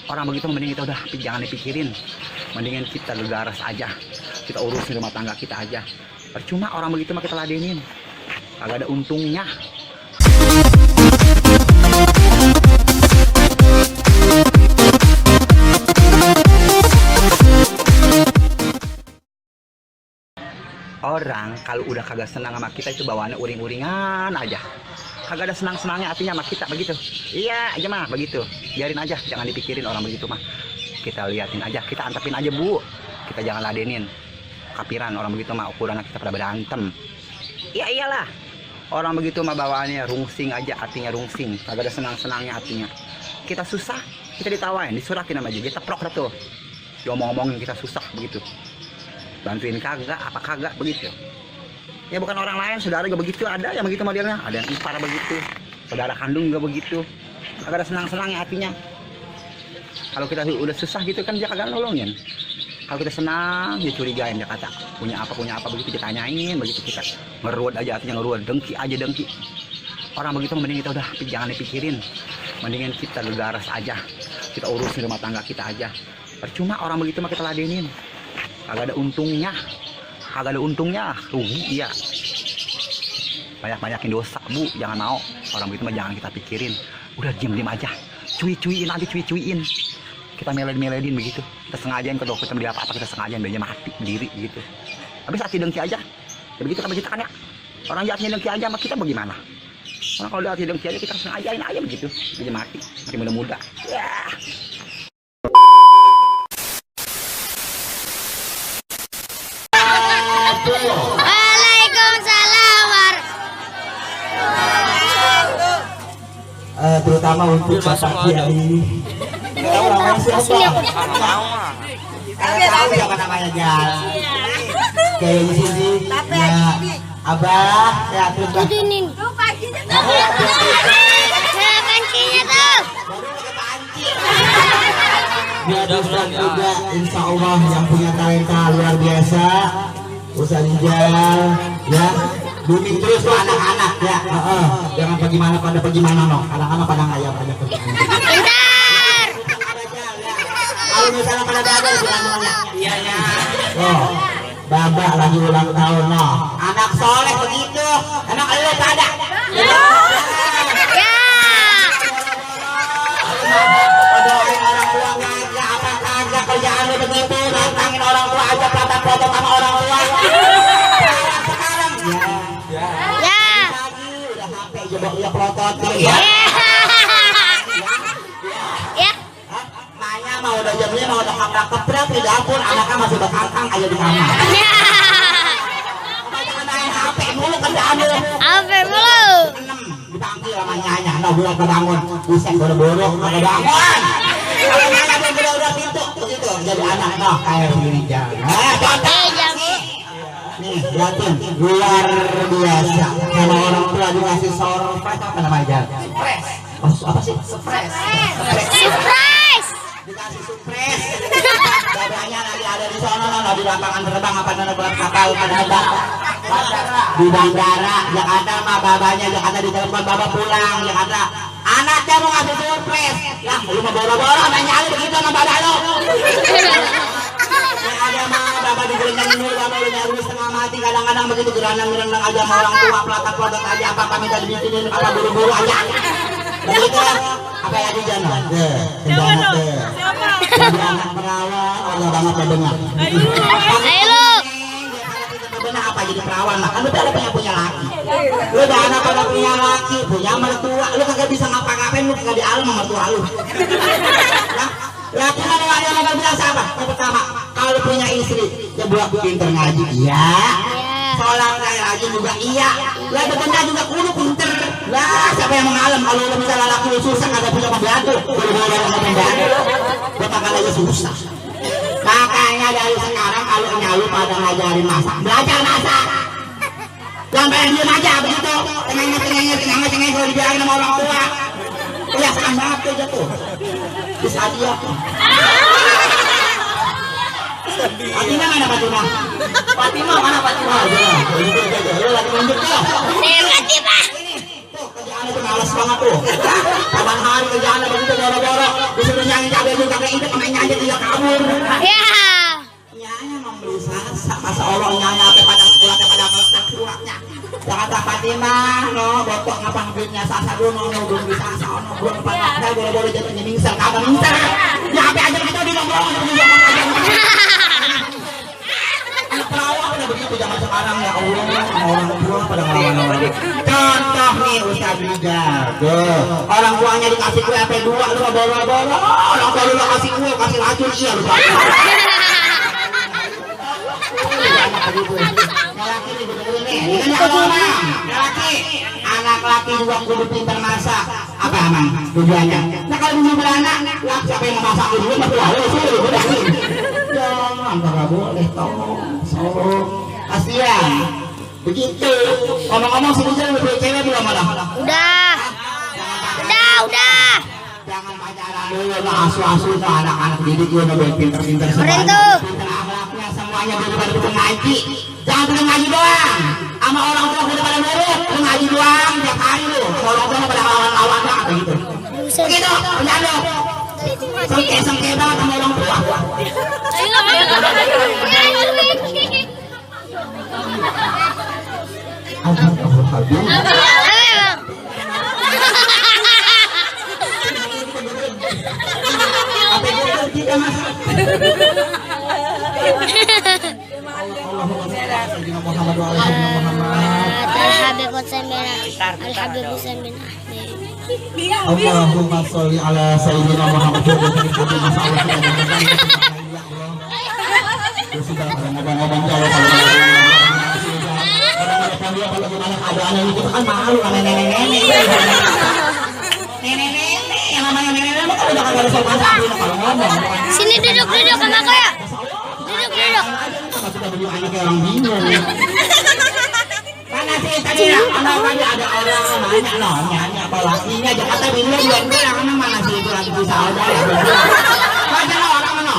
Orang begitu mending kita udah jangan dipikirin, mendingan kita gegaras aja, kita urusin rumah tangga kita aja. Percuma orang begitu mah kita ladenin, kagak ada untungnya. Orang kalau udah kagak senang sama kita itu bawaannya uring-uringan aja, kagak ada senang-senangnya artinya sama kita begitu. Iya aja mah begitu, biarin aja, jangan dipikirin orang begitu mah. Kita liatin aja, kita antepin aja bu, kita jangan ladenin. Kapiran orang begitu mah ukurannya kita pada berantem. Iya iyalah, orang begitu mah bawaannya rungsing aja, artinya rungsing, kagak ada senang-senangnya artinya. Kita susah, kita ditawain, disurakin sama aja, kita prok tuh, diomong-omongin kita susah begitu. Bantuin kagak, apa kagak begitu. Ya bukan orang lain, saudara juga begitu, ada yang begitu modelnya, ada yang ipar begitu, saudara kandung juga begitu, kagak ada senang-senangnya artinya. Kalau kita udah susah gitu kan dia kagak nolongin. Kalau kita senang dia curigain, dia kata punya apa begitu ditanyain begitu, kita ngeruat aja artinya ngeruat, dengki aja dengki. Orang begitu mending kita udah jangan dipikirin, mendingan kita gegaras aja, kita urusin rumah tangga kita aja. Percuma orang begitu mah kita ladenin, kagak ada untungnya, rugi ya. Banyak-banyakin dosa bu, jangan mau. Orang begitu mah jangan kita pikirin, udah diem aja, cuy-cuiin aja, cuy-cuiin. Kita meledin begitu, kita sengajain ke dokter beli apa-apa, kita sengajain biar dia mati diri gitu. Habis hati dengki aja, ya begitu kan kita kan ya. Orang jahatnya dengki aja sama kita bagaimana? Orang kalau udah hati dengki aja kita sengajain aja begitu, dia mati muda-muda. Ya. Waalaikumsalam. Terutama untuk Bapak Kiai. Tahu namanya siapa? Tahu siapa namanya Jan? Kayak di sini. Ya, Abah, ya terus. Ini. Pancinya tuh. Dia ada Ustaz juga, insya Allah yang punya talenta luar biasa. Ustaz Ijal, ya. Booming terus tuh anak-anak ya. Jangan pergi mana no. Anak-anak pada ngayap aja pergi. Bentar. Kalau misalnya pada ada bilangnya. Iya ya. Oh, Baba lagi ulang tahun no. Anak soleh begitu. Anak lu ada. Ya. Doain orang tua ngajak apa kagak kerjaan lu begitu. Nantangin orang tua aja protot sama orang tua. Sekarang ya. Ya. Udah HP coba udah protot Ya. Ya. Nanya mau udah jamnya mau udah keprak di dapur, anaknya masih berkangkang aja di kamar. Ya. Jangan main HP mulu kerjaan lu. Apa mulu? 6 dipanggil sama nyanya, no gue kebangun, buset boro-boro kagak bangun. Kalau nyanya belum udah pintu begitu jadi anak no kayak begini jangan. Nih liatin luar biasa. Kalau orang tua dikasih surprise apa namanya? Surprise. Oh, apa sih? Surprise. Surprise. Dikasih surprise. Babanya lagi ada di sana, di lapangan terbang apa namanya kapal pada ada. Di bandara Jakarta mah babanya Jakarta ditelepon baba pulang Jakarta. Anaknya mau ngasih surprise. Lah, lu mau boro-boro nanya lu begitu sama baba lu. Yang ada mah baba digerendangin dulu, baba lu nyari setengah mati, kadang-kadang begitu gerandang-gerandang aja sama orang tua, pelatak-pelatak aja apa minta dibikinin apa buru-buru aja. Begitu apa ya di jana? Siapa tuh? Jadi anak perawan, Allah banget ya dengar. Ayo lu. Benar apa jadi perawan lah, kan lu pada punya laki. Lu udah anak pada punya laki, punya mertua, lu kagak bisa ngapa-ngapain, lu kagak di alam sama mertua lu. Ya kan ada yang bilang siapa? Yang pertama, kalau punya istri, ya buat pinter ngaji, iya. Sholat kayak rajin juga iya. Lah bekerja juga kudu pinter. Lah siapa yang mengalam kalau lu misalnya laki lu susah kagak punya pembantu, buru-buru sama pembantu, bakal aja susah. Makanya dari sekarang kalau nyalu pada ngajarin masak, belajar masak. Jangan pengen diem aja begitu, tengah-tengah kalau dibilangin sama orang tua. Kelihatan banget tuh jatuh. Bisa dia tuh. Fatimah mana Fatimah? Fatimah mana Fatimah? Lu lagi nunjuk tuh. Fatimah. Tuh kerjaan itu males banget tuh. Kapan hari kerjaan begitu boro-boro, disuruh nyanyi cabai juga itu mainnya aja tidak kabur. Ya. Nyanya membeli sasa, masa Allah nyanya apa pada sekolah pada keluarnya. Jakarta Fatimah, no, botok ngapang duitnya sasa dulu, no, belum bisa sasa, no, belum pada saya boleh jatuhnya mingser, kagak mingser. Ya apa aja kita di nongkrong aja. Perawat udah begitu zaman sekarang ya Allah, orang tua pada ngelawan. Contoh nih Ustaz Wijago, orang tuanya dikasih kue apa dua, lu bawa-bawa, orang tua lu kasih kue, kasih racun, iya lu laki anak laki juga kudu pintar masak. Apa emang tujuannya? Nah kalau punya beranak, siapa yang memasak dulu mah lalu suruh bedakin. Jangan, nggak boleh tolong. Kasihan. Begitu. Ngomong-ngomong si Rizal lebih cewek belum mana? Udah. Jangan pacaran dulu, asu-asu tuh anak-anak didik gue udah pinter-pinter Keren semuanya. tuh. Pinter akhlaknya semuanya udah pada ngaji. Jangan pada ngaji doang. Sama orang tua udah pada nurut, lu ngaji doang tiap hari lu. Orang tua pada lawan-lawan apa gitu. Begitu, punya lu. Sengke banget sama orang tua. Apa itu kita masak? Muhammad wa alihi Muhammad. Allahumma sholli ala sayyidina Muhammad. Sudah ngomong-ngomong kalau bagaimana keadaannya itu kan malu sama nenek-nenek. Nenek-nenek yang namanya nenek-nenek kalau udah kagak ada sopan santun kalau ngomong. Sini duduk sama aku ya. Duduk. Sudah beli anak kayak orang bingung. Mana sih tadi ya? Anak ada orang nanya apa lakinya Jakarta bingung bilang mana sih itu lagi bisa aja ya. Mana orang mana?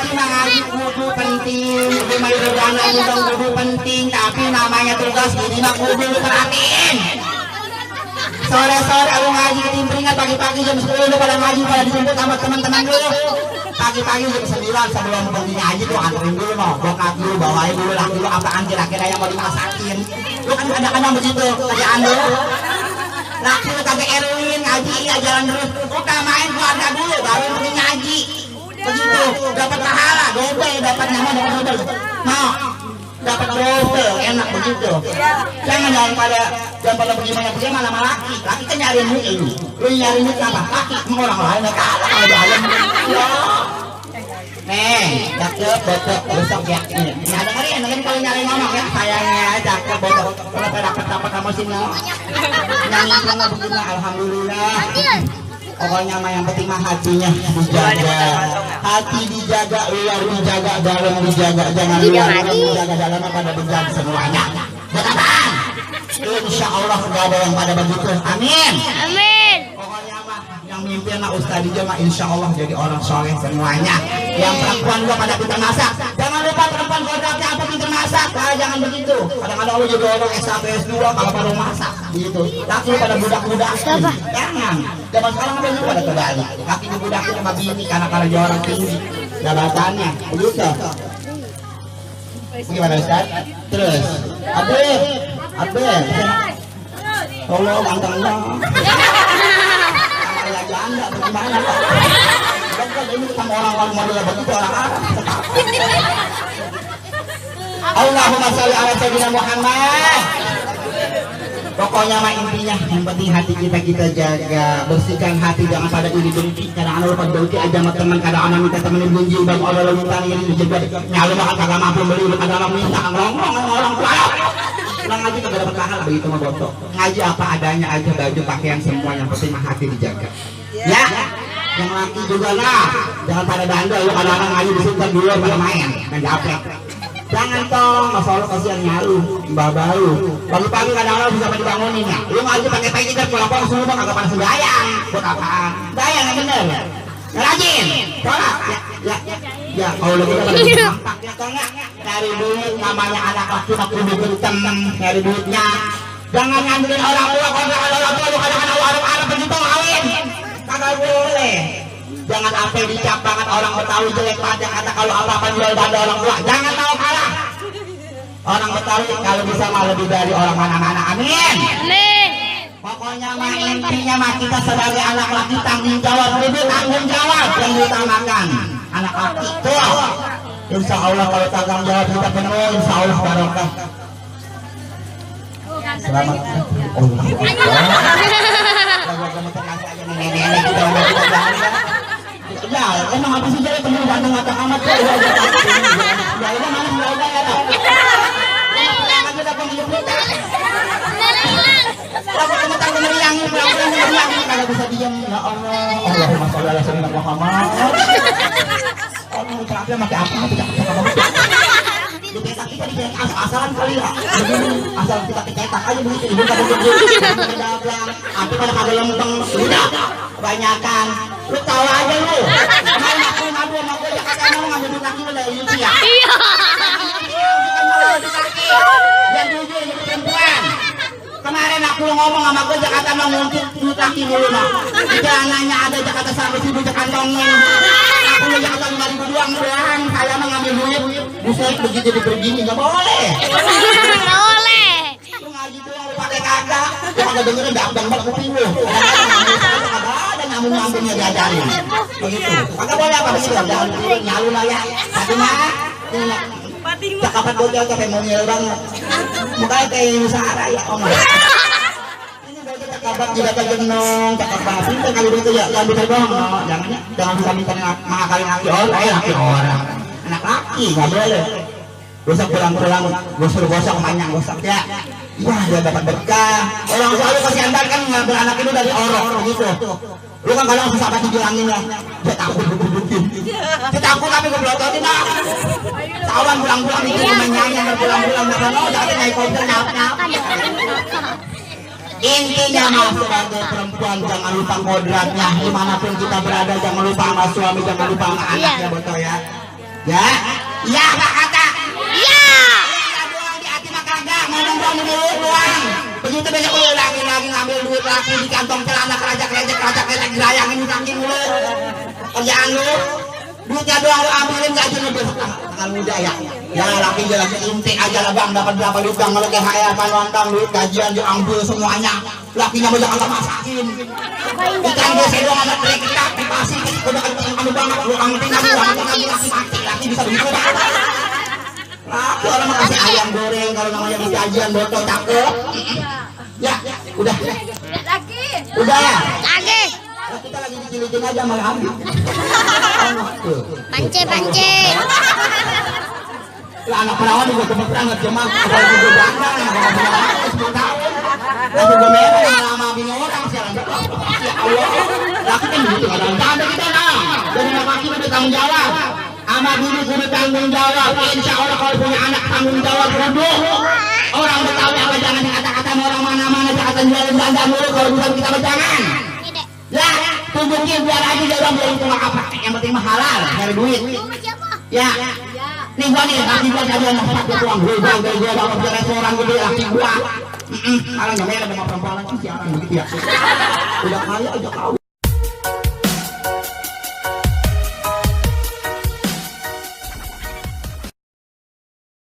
Ngaji kudu penting, bagaimana kerjaan juga kudu penting, tapi namanya tugas ini mah kudu perhatiin. Sore-sore aku ngaji ke Timpringan, pagi-pagi jam 10 udah pada ngaji, pada dijemput sama teman-teman dulu. Pagi-pagi jam 9 sebelum pergi ngaji tuh anterin dulu mau, bokap dulu, bawain dulu laki lu apaan kira-kira yang mau dimasakin. Lu kan kadang-kadang begitu kerjaan dulu. Laki lu kagak Erwin ngaji ya jalan terus, utamain keluarga dulu baru pergi ngaji. Begitu dapat pahala, double dapat nama double. Mau dapat double enak begitu. Jangan pada pergi malah laki kan nyariin duit ini. Lu nyariin duit apa? Laki mau orang lain enggak kalah kalau dalam. Nih, cakep botok besok ya. Ini ada dengerin kalau nyari ngomong ya. Sayangnya cakep botok. Kalau dapat kamu sini. Nyanyi sama begini alhamdulillah. Pokoknya mah yang penting mah hatinya dijaga. Hati dijaga, luar dijaga, dalam dijaga. Jangan luar dijaga, dalam pada dijaga semuanya. Betul. Insya Allah tidak ada yang pada begitu. Amin. Pokoknya mah yang mimpin mah Ustaz Dija mah insya Allah jadi orang soleh semuanya. Yang perempuan juga pada pintar masak. Jangan lupa perempuan kodratnya apa pintar masak. Jangan begitu. Kadang-kadang lu juga orang S1 S2 kalau baru masak gitu. Tapi pada budak-budak. Jangan. Zaman sekarang apa juga pada kebalik. Kaki budak-budak sama bini karena dia orang tinggi jabatannya. Begitu. Gimana Ustaz? Terus. Abel. Tolong gantengnya. Kayak janda bagaimana Pak? Kan ini sama orang model begitu orang Arab. Allahumma sholli ala sayyidina Muhammad. Pokoknya mah intinya yang penting hati kita jaga, bersihkan hati, jangan pada iri dengki. Kadang-kadang lupa dengki aja sama teman, kadang-kadang minta temenin gunjing bang orang minta yang dijaga nyalu makan kagak mampu beli, kadang-kadang minta ngomong orang tua. Orang ngaji kagak dapat pahala begitu mah botok. Ngaji apa adanya aja, baju pakaian semua yang penting mah hati dijaga. Ya. Yang laki juga lah, jangan pada bandel lu kadang-kadang ngaji di situ dulu pada main japek. Jangan tong, masa Allah kasihan nyalu, mbak baru. Pagi-pagi kadang-kadang bisa dibangunin ya. Lu ngaji pakai peci dan pulang-pulang semua kagak pada sembahyang. Buat apaan? Sembahyang yang bener. Rajin. Sholat. Ya, kalau lu kita pada nampak ya tong ya. Cari duit namanya anak laki kudu kentem, cari duitnya. Jangan ngandelin orang tua, kalau orang tua sampai dicap banget orang Betawi jelek banget, kata kalau apa-apa jual banda orang tua. Jangan mau kalah. Orang Betawi kalau bisa mah lebih dari orang mana-mana. Amin. Amin. Pokoknya mah intinya mah kita sebagai anak laki tanggung jawab, lebih tanggung jawab yang diutamakan. Anak laki tuh. Insya Allah kalau tanggung jawab kita penuh, insya Allah barokah. Selamat. Nenek-nenek kita ya, emang apa sih jadi penuh ganteng mata amat ya. Ya udah mana ya udah ya. Kita pemilik kita. Kalau kamu tahu meriang, kalau bisa diam ya Allah. Allahumma sholli ala sayyidina Muhammad. Allah terakhir pakai apa? Tidak kita dicetak asal-asalan kali ya. Asal kita dicetak aja begitu. Ibu kata begitu. Tapi kalau kagak lempeng sudah kebanyakan. Lu tahu aja lu. Kemarin aku ngadu sama gue Jakarta mau ngambil duit laki lu dari Lucia. Iya. Yang jujur jadi perempuan. Kemarin aku ngomong sama gue Jakarta mau nguntit duit laki dulu mah. Jangannya ada Jakarta sampai sini kantongnya. Aku mau Jakarta 5.000 doang. Saya mah ngambil duit. Buset begitu begini nggak boleh. Nggak boleh. Lu ngaji doang lu pakai kagak. Lu kagak dengerin dang bak kuping lu. Kagak ada nyambung-nyambungnya diajarin. Begitu. Kagak boleh apa begitu. Jangan nyalu lah ya. Tapi mah cakapan bocah capek monyel banget. Mukanya kayak Nusara ya om. Ini bocah cakapan juga kejenong, cakapan. Pintar kali begitu ya. Jangan bisa bohong no. Jangan bisa minta mengakalin laki orang. Laki orang. Anak laki nggak boleh. Gosok pulang-pulang, gosok manyang gosok ya. Iya dia dapat berkah. Orang selalu kasihan banget kan ngambil anak itu dari orang gitu. Lu kan kalau susah banget bilangin ya. Dia takut dibubukin. Dia takut tapi gue belototin lah. Sawan pulang-pulang itu menyanyi pulang-pulang nggak mau jadi naik komputer nyap-nyap. Intinya mah sebagai perempuan jangan lupa kodratnya. Dimanapun kita berada jangan lupa sama suami, jangan lupa sama anaknya betul ya. Ya, iya apa kata? Iya. Doang di hati mah kagak, ngomong dulu doang. Begitu besok lu lagi ngambil duit lagi di kantong celana kerajak gerayangin saking lu. Kerjaan lu, duitnya doang lu ambilin gaji lu besok tangan muda ya. Ya laki jelas inti aja lah bang, dapat berapa duit bang kalau THR nonton duit gajian diambil semuanya. Lakinya mau jangan masakin. Ikan biasa doang ada trek kita dipasih udah kamu banget lu angin aja laki mati bisa begitu. Laki orang makasih ayam goreng kalau namanya di gajian botol cakep. Ya, udah. Udah. Lagi. Kita lagi dicilitin aja malah ambil. Pance. Lah anak perawan juga kebetulan cuma kalau gue bangga kalau punya 10 tahun. Lalu gue merah lama bini orang sekarang. Ya Allah. Laki kan begitu kadang ada kita nah. Jadi laki udah tanggung jawab. Ama bini udah tanggung jawab. Insya Allah kalau punya anak tanggung jawab kudu. Orang Betawi apa jangan kata-kata orang mana-mana jangan jual banda mulu kalau bukan kita jangan. Ya, tunjukin biar aja dia biar itu apa. Yang penting mah halal, cari duit. Ya. Nih gua nih, laki gua jadi anak satu tuang gue bawa ke restoran gede laki gua. Kalau nyampe ada sama perempuan lagi siapa begitu ya. Udah kaya aja kau.